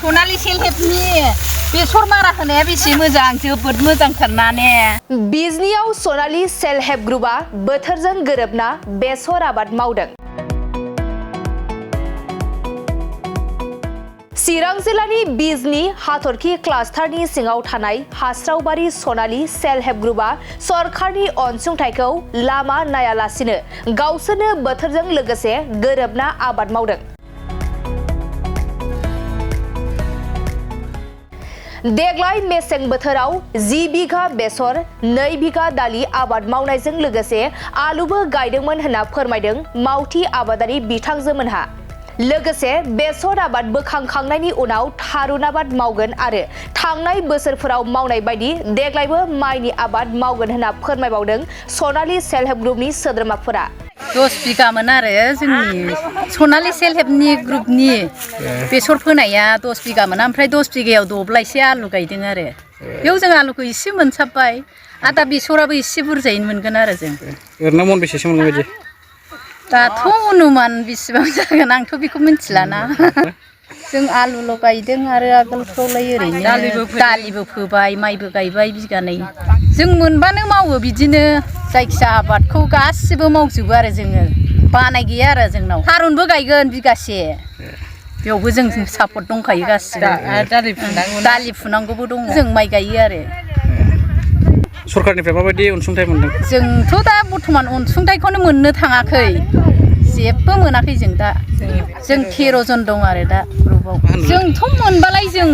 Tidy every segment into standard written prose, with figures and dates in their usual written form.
सनालि self हेल्पनि बेसर मारा होनाया बेसे मोजां जोबोद मोजांथारनाने। बिजनियाव सनालि सेल्फ हेल्प ग्रुपआ बोथोरजों गोरोबना बेसर आबाद मावदों। चिरां जिल्लानि बिजनी हाथरखि क्लास्टारनि सिङाव थानाय हास्रावबारि सनालि सेल्फ हेल्प ग्रुपआ सरकारनि अनसुंथाइखौ लामा नायालासिनो गावसोरनो बोथोरजों लोगोसे गोरोबना आबाद मावदों। देग्लाय मेसें बोथोराव 10 बिघा बेसर 2 बिघा दालि आबाद मावनायजों लोगोसे आलुबो गायदोंमोन होनना फोरमायदों मावथि आबादारि बिथांजोमोनहा। लोगोसे बेसर आबाद बोखांखांनायनि उनाव थारुन आबाद मावगोन आरो थांनाय बोसोरफोराव मावनाय बायदि देग्लायबो माइनि आबाद मावगोन होनना फोरमायबावदों सनालि सेल्फ हेल्प ग्रुपनि सोद्रोमाफोरा। 10 बिगामोन आरो जोंनि सनालि सेल्फ हेल्पनि ग्रुपनि बेसर फोनाया 10 बिगामोन, ओमफ्राय 10 बिगायाव दब्लायसे आलु गायदों आरो बेयाव जों आलुखौ एसे मोनसाबबाय, आदा बेसराबो एसे बुरजायैनो मोनगोन आरो जों। ओरैनो मन बेसेसो मोनगोन बायदि? दाथ' अनुमान बेसेबां जागोन आंथ' बेखौ मिथिलाना। जों आलुल' गायदों आरो आगोलफ्रावलाय ओरैनो दालिबो फोबाय माइबो गायबाय बिगानै। जों मोनबानो मावो बिदिनो, जायखिजाया आबादखौ गासिबो मावजोबो आरो जोङो, बानाय गैया आरो जोंनाव। थारुनबो गायगोन बिगासे, बेयावबो जों सापर्ट दंखायो गासिबो। दालि फुनांगौबो दङ, जों माइ गायो आरो। सरकारनिफ्राय माबायदि अनसुंथाइ मोनदों? जोंथ' दा बर्थमान अनसुंथाइखौनो मोननो थाङाखै, जेबो मोनाखै जों दा। जों 13 जन दं आरो दा ग्रुपआव। जोंथ' मोनबालाय जों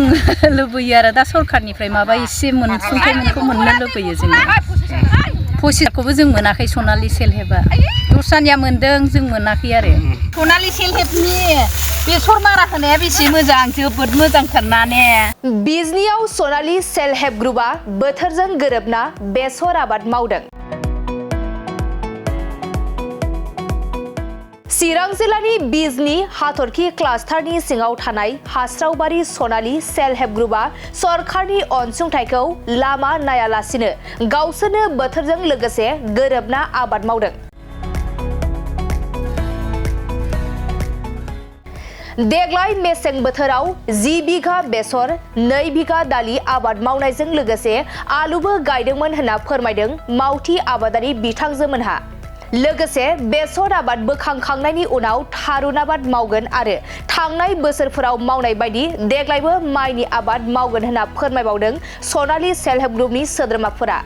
लुबैयो आरो दा सरकारनिफ्राय माबा एसे अनसुंथाइखौ मोननो लुबैयो जोङो। पसिसखौबो जों मोनाखै सनालि सेल्फ हेल्पआ, दस्रानिया मोनदों जों मोनाखै आरो। सनालि सेल्फ हेल्पनि बेसर मारा होनाया बेसे मोजां जोबोद मोजांथारनाने। बिजनियाव सनालि सेल्फ हेल्प ग्रुपआ बोथोरजों गोरोबना बेसर आबाद मावदों। चिरां जिल्लानि बिजनी हाथरखि क्लास्टारनि सिङाव थानाय हास्रावबारि सनालि सेल्फ हेल्प ग्रुपआ सरकारनि अनसुंथाइखौ लामा नायालासिनो गावसोरनो बोथोरजों लोगोसे गोरोबना आबाद मावदों। देग्लाय मेसें बोथोराव 10 बिघा बेसर 2 बिघा दालि आबाद मावनायजों लोगोसे आलुबो गायदोंमोन होनना फोरमायदों मावथि आबादारि बिथांजोमोनहा। लोगोसे बेसर आबाद बोखांखांनायनि उनाव थारुन आबाद मावगोन आरो थांनाय बोसोरफोराव मावनाय बायदि देग्लायबो माइनि आबाद मावगोन होनना फोरमायबावदों सनालि सेल्फ हेल्प ग्रुपनि सोद्रोमाफोरा।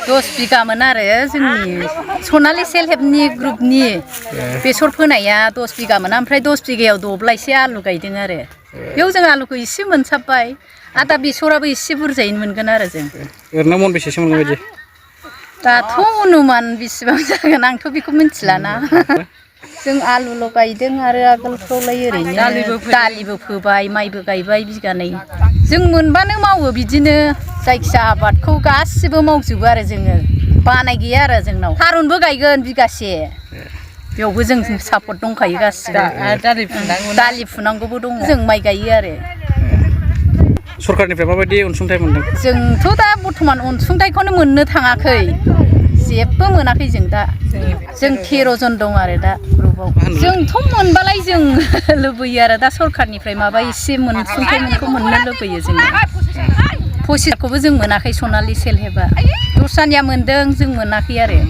10 बिगामोन आरो जोंनि सनालि सेल्फ हेल्पनि ग्रुपनि बेसर फोनाया 10 बिगामोन, ओमफ्राय 10 बिगायाव दब्लायसे आलु गायदों आरो बेयाव जों आलुखौ एसे मोनसाबबाय, आदा बेसराबो एसे बुरजायैनो मोनगोन आरो जों। ओरैनो मन बेसेसो मोनगोन बायदि? दाथ' अनुमान बेसेबां जागोन आंथ' बेखौ मिथिलाना। जों आलुल' गायदों आरो आगोलफ्रावलाय ओरैनो दालिबो फोबाय माइबो गायबाय बिगानै। जों मोनबानो मावो बिदिनो, जायखिजाया आबादखौ गासिबो मावजोबो आरो जोङो, बानाय गैया आरो जोंनाव। थारुनबो गायगोन बिगासे, बेयावबो जों सापर्ट दंखायो गासिबो। दालि फुनांगौबो दङ, जों माइ गायो आरो। सरकारनिफ्राय माबायदि अनसुंथाइ मोनदों? जोंथ' दा बर्थमान अनसुंथाइखौनो मोननो थाङाखै, जेबो मोनाखै जों दा। जों 13 जन दं आरो दा ग्रुपआव। जोंथ' मोनबालाय जों लुबैयो आरो दा सरकारनिफ्राय माबा एसे अनसुंथाइखौ मोननो लुबैयो जोङो। पसिसखौबो जों मोनाखै सनालि सेल्फ हेल्पआ, दस्रानिया मोनदों जों मोनाखै आरो।